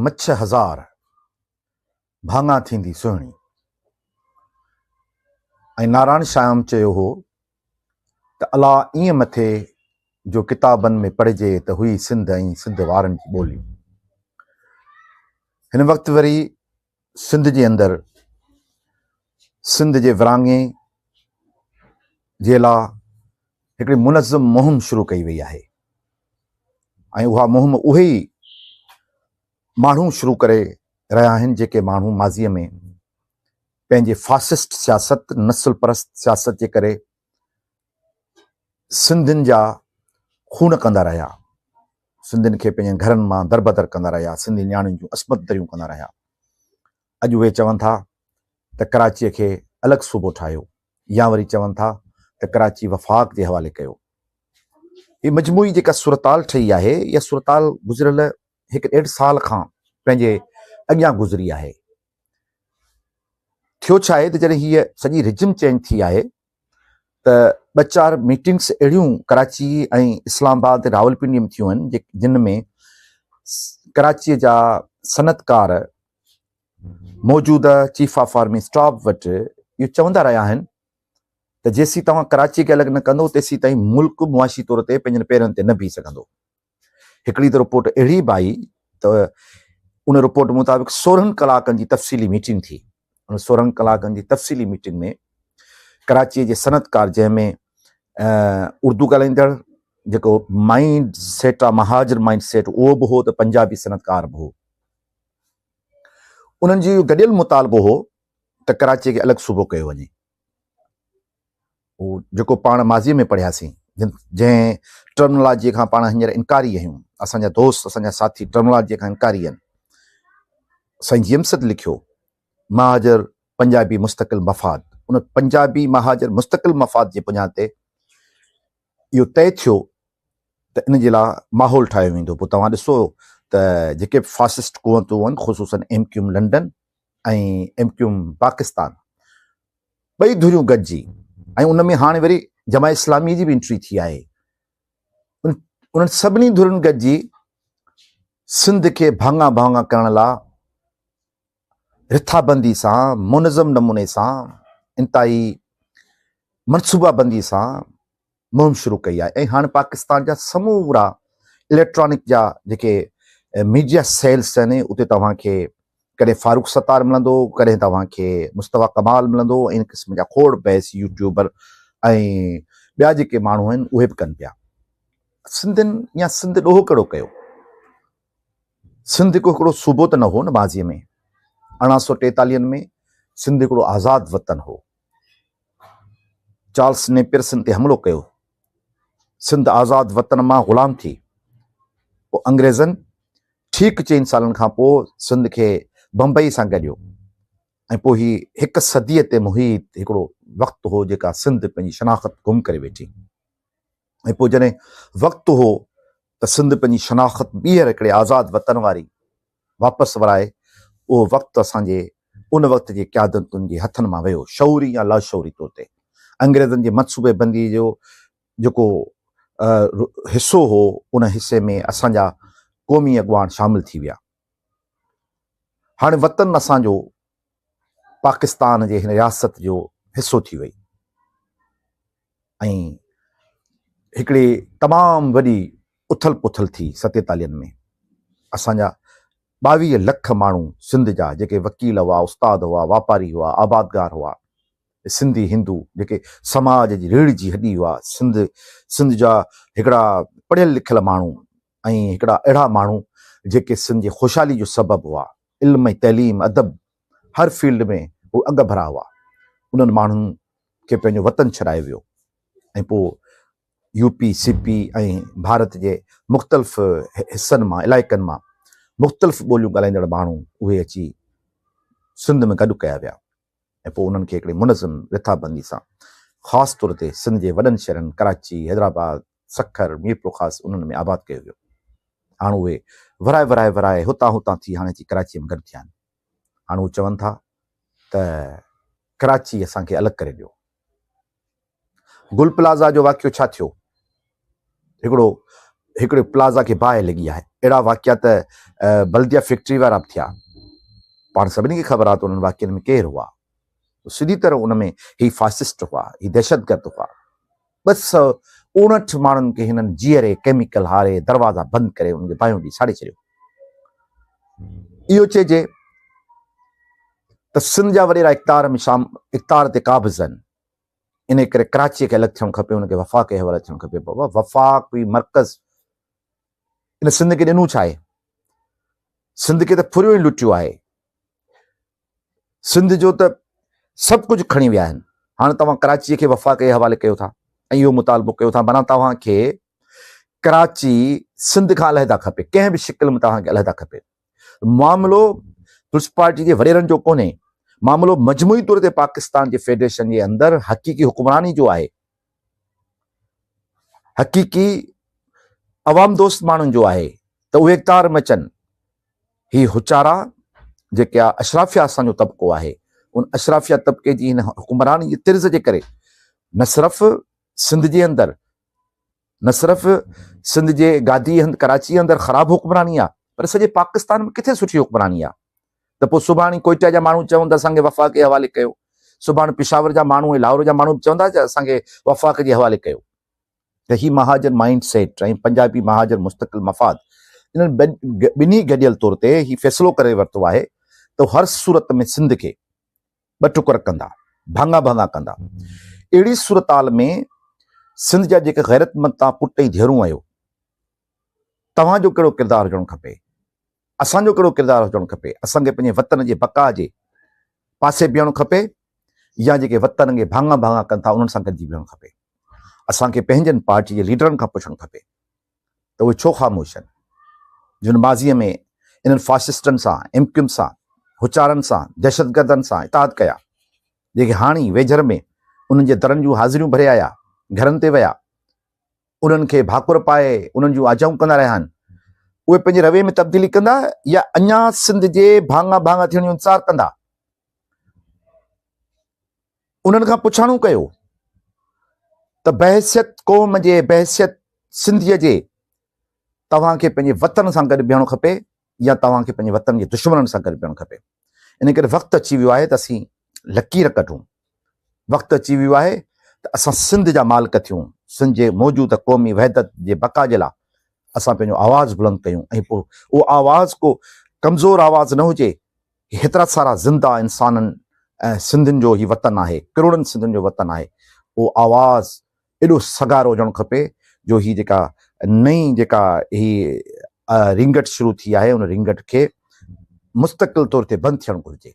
مڇ هزار، ڀاڱا ٿيندي سهڻي. ۽ نارائڻ شيام چيو هو ته الا ائين مٿي جو ڪتابن ۾ پڙهجي ته هئي سنڌ ۽ سنڌ وارن جي ٻولي. هن وقت وري سنڌ جي اندر سنڌ جي ورهاڱي جي لا هڪڙي منظم مهم شروع ڪئي وئي آهي ۽ اها مهم اهي ئي ماڻهو شروع ڪري رهيا آهن جيڪي ماڻهو ماضيء ۾ پنهنجي فاسسٽ سياست، نسل پرست سياست جي ڪري سنڌين جا خون ڪندا رهيا، سنڌين کي پنهنجن گهرن مان دربدر ڪندا رهيا، سنڌي نياڻين جون عصمت دريون ڪندا رهيا. اڄ اهي چون ٿا ته ڪراچيء کي الڳ صوبو ٺاهيو يا وري چون ٿا ته ڪراچي وفاق جي حوالي ڪيو. هي مجموعي جيڪا صورتحال ٺهي آهي، اها صورتحال گذريل هڪ ڏيڍ سال کان پنهنجي اڳيان گذري آهي. ٿيو ڇا آهي ته جڏهن هيء سڄي رجم چينج ٿي آهي ته ٻه چار ميٽنگس اهڙيون ڪراچي ۽ اسلام آباد ۽ راولپنڊي ۾ ٿيون آهن جن ۾ ڪراچيء جا صنعتڪار موجوده چيف آف آرمي اسٽاف وٽ اهو چوندا رهيا آهن ته جيسين توهان ڪراچي کي الڳ نه ڪندو تيسين تائين ملڪ معاشي طور تي پنهنجن پيرن تي نه بيهي سگهندو. هڪڙي ته رپورٽ اهڙي به آئي ته ان رپورٽ مطابق 16 ڪلاڪن جي تفصيلي ميٽنگ ٿي. ان 16 ڪلاڪن جي تفصيلي ميٽنگ ۾ ڪراچيء جي صنعتڪار جنهن ۾ اردو ڳالهائيندڙ جيڪو مائنڊ سيٽ آ مهاجر مائنڊ سيٽ اهو به هو ته پنجابي صنعتڪار به هو. انهن جو اهو گڏيل مطالبو هو ته ڪراچيء کي الڳ صوبو ڪيو وڃي. هو جيڪو پاڻ ماضيء ۾ پڙهياسين، جنهن ٽرمنالاجيء کان پاڻ هينئر انڪاري آهيون، اسان جا دوست، اسان جا ساٿي ٽرمنالاجيء کان انڪاري آهن. سائين جي ايم سيد لکيو، مهاجر پنجابي مستقل مفاد. ان پنجابي مهاجر مستقل مفاد جي پڃان تي اهو طئي ٿيو ته ان جي لاء ماحول ٺاهيو ويندو. پوء توهان ڏسو ته جيڪي به فاسسٽ قوتون آهن، خصوصاً M Q M London ۽ M Q M Pakistan, ٻئي ڌريون گڏجي ۽ ان ۾ هاڻي وري جماعت اسلامي جي به انٽري ٿي آهي انهن سڀني ڌرين گڏجي سنڌ کي ڀاڱا ڀاڱا ڪرڻ لا رٿابندي سان منظم نموني سان انتهائي منصوبه بندي سان مهم شروع ڪئي آهي ۽ هاڻ پاڪستان جا سمورا اليڪٽرانڪ جا جيڪي ميڊيا سيلس آهن اتي توهان کي ڪڏهن فاروق ستار ملندو ڪڏهن توهان کي مصطفيٰ ڪمال ملندو ۽ ان قسم جا کوڙ بحث يوٽيوبر ۽ ٻيا جيڪي ماڻهو آهن اهي به ڪن پيا. سنڌين يا سنڌ ڏوهه ڪهڙو ڪيو؟ سنڌ هڪ هڪڙو صوبو ته نه هو نه ماضي ۾ ارڙهن سو ٽيتاليهن ۾ سنڌ هڪڙو آزاد وطن هو. چارلس نيپئرسن تي حملو ڪيو. سنڌ آزاد وطن مان غلام ٿي. پوء انگريزن ٺيڪ چئن سالن کان پوء سنڌ کي بمبئي سان گڏيو ۽ پوء هي هڪ صديء تي محيط هڪڙو وقت هو جيڪا سنڌ پنهنجي شناخت گم ڪري ويٺي ۽ پوء جڏهن وقت هو ته سنڌ پنهنجي شناخت ٻيهر هڪڙي آزاد وطن واري واپس ورائي، اهو وقت اسان جي ان وقت جي قيادتن جي هٿن مان ويو، شعوري يا لاشعوري طور تي. انگريزن جي منصوبي بندي جو جيڪو حصو هو، ان حصي ۾ اسان جا قومي اڳواڻ شامل ٿي ويا. هاڻي وطن اسان جو پاڪستان جي هن رياست جو حصو ٿي وئي ۽ هڪڙي تمام وڏي اٿل پٿل ٿي ستيتاليهن ۾ اسان جا 22 لک ماڻهو سنڌ جا جيڪي وڪيل هئا، استاد هئا، واپاري هئا، آبادگار هئا، سنڌي هندو جيڪي سماج جي ريڙهه جي هڏي هئا، سنڌ سنڌ جا هڪڙا پڙهيل لکيل ماڻهو ۽ هڪڙا اهڙا ماڻهو جيڪي سنڌ جي خوشحالي جو سبب هئا، علم ۽ تعليم، ادب هر فيلڊ ۾ هو اڳڀرا هئا، انهن ماڻهن کي پنهنجو وطن ڇڏايو ويو ۽ پوء يو پي، سي پي ۽ ڀارت جي مختلف حصن مان، علائقن مان مختلف ٻوليون ڳالهائيندڙ ماڻهو اهي اچي سنڌ ۾ گڏ ڪيا ويا ۽ پوء انهن کي هڪڙي منظم رٿابندي سان خاص طور تي سنڌ جي وڏن شهرن ڪراچي، حيدرآباد، سکر، ميرپورخاص انهن ۾ آباد ڪيو ويو. هاڻ اهي ورهائي ورهائي ورهائي هتان هتان ٿي هاڻي اچي ڪراچيء ۾ گڏ ٿيا آهن. هاڻ هو چون ٿا ته ڪراچي اسان کي الڳ ڪري ڏيو. گل پلازا جو واقعو ڇا ٿيو؟ هڪڙو هڪڙي پلازا کي باهه لڳي آهي. اهڙا واقعا ته بلديه فيڪٽري وارا به ٿيا. پاڻ سڀني کي خبر آهي ته انهن واقعن ۾ ڪير هئا. سڌي طرح ان ۾ هي فاشسٽ هئا، هي دهشتگرد هئا. 259 ماڻهن کي هنن جيئري ڪيميڪل هاري دروازا بند ڪري انهن کي باهيون ڏئي ساڙي ڇڏيو. اهو چئجي ته سنڌ جا وڏيرا اقتدار ۾ شام اقتدار تي قابض آهن. انهيء ڪري ڪراچيء کي الڳ ٿيڻ کپي، ان کي وفاق جي حوالي ٿيڻ کپي. بابا وفاق ئي مرڪز ان سنڌ کي ڏنو ڇا آهي؟ سنڌ کي ته ڦريو ئي لٽيو آهي. سنڌ جو ته سڀ ڪجهه کڻي ويا آهن. هاڻ توهان ڪراچيء کي وفاق جي حوالي ڪيو ٿا ۽ اهو مطالبو ڪيو ٿا معنيٰ توهان کي ڪراچي سنڌ کان علحده کپي، ڪنهن به شڪل ۾ توهان کي علحده کپي. معاملو پيپلز پارٽي جي وڏيرن جو ڪونهي، معاملو مجموعي طور تي پاڪستان جي فيڊريشن جي اندر حقيقي حڪمراني جو آهي، حقيقي عوام دوست ماڻهن جو آهي ته اهي اقتدار ۾ اچن. هي هچارا جيڪي اشرافيا اسان جو طبقو آهي، ان اشرافيا طبقي جي هن حڪمراني جي طرز جي ڪري نه صرف سنڌ جي اندر نه صرف سنڌ جي گادي هنڌ ڪراچي اندر خراب حڪمراني آ پر سڄي پاڪستان ۾ ڪٿي سٺي حڪمراني آ ته پوء سڀاڻي ڪوئٽا جا ماڻهو چون ته اسان کي وفاق جي حوالي ڪيو، سڀاڻي پشاور جا ماڻهو ۽ لاهور جا ماڻهو به چوندا ته اسان کي وفاق جي حوالي ڪيو. ته هي مهاجر مائنڊ سيٽ ۽ پنجابي مهاجر مستقل مفاد انهن ٻنهي گڏيل طور تي هي فيصلو ڪري ورتو آهي ته هر صورت ۾ سنڌ کي ٻه ٽڪر ڪندا، ڀاڱا ڀاڱا ڪندا. اهڙي صورتحال ۾ سنڌ جا جيڪي غيرتمند توهان پٽ ۽ ڌيئرون آهيو، توهان جو ڪهڙو ڪردار هجڻ کپي؟ اسان جو ڪهڙو ڪردار هجڻ کپي؟ اسان کي پنهنجي وطن جي بقا جي پاسي بيهڻ کپي يا جيڪي وطن کي ڀاڱا ڀاڱا ڪن ٿا انهن سان گڏجي بيهڻ کپي؟ اسان کي پنهنجن پارٽي جي ليڊرن کان پڇڻ کپي. ته اهي ڇو خاموش آهن؟ جن ماضيء ۾ انهن فاشسٽن سان، ايم ڪيو ايم سان، هچارن سان، دهشتگردن سان اتحاد ڪيا، جيڪي هاڻي ويجهر ۾ انهن جي درن جون حاضريون ڀري آيا، گهرن تي ويا، انهن کي ڀاڪر پائي انهن جون آجائون ڪندا رهيا آهن، اهي پنهنجي رويي ۾ تبديلي ڪندا يا اڃا سنڌ جي ڀاڱا ڀاڱا ٿيڻ جو انتظار ڪندا؟ انهن کان پڇاڻو ڪيو ته بحيثيت قوم جي، بحيثيت سنڌيء جي توهان کي پنهنجي وطن سان گڏ بيهڻ کپي يا توهان کي پنهنجي وطن جي دشمنن سان گڏ بيهڻ کپي. ان ڪري وقت اچي ويو آهي ته اسين لڪير ڪڍون. وقت اچي ويو آهي ته اسان سنڌ جا مالڪ ٿيون، سنڌ جي موجوده قومي وحدت جي بقا جي لاء اسان پنهنجو آواز بلند ڪيون ۽ پوء اهو آواز ڪو ڪمزور آواز نه هجي، هيترا سارا زنده انسانن ۽ سنڌين جو هي وطن آهي، ڪروڙن سنڌين جو وطن آهي، اهو آواز ايڏو سگهارو هجڻ کپي جو هي جيڪا نئين جيڪا هي رينگٽ شروع ٿي آهي ان رينگٽ کي مستقل طور تي بند ٿيڻ گهرجي.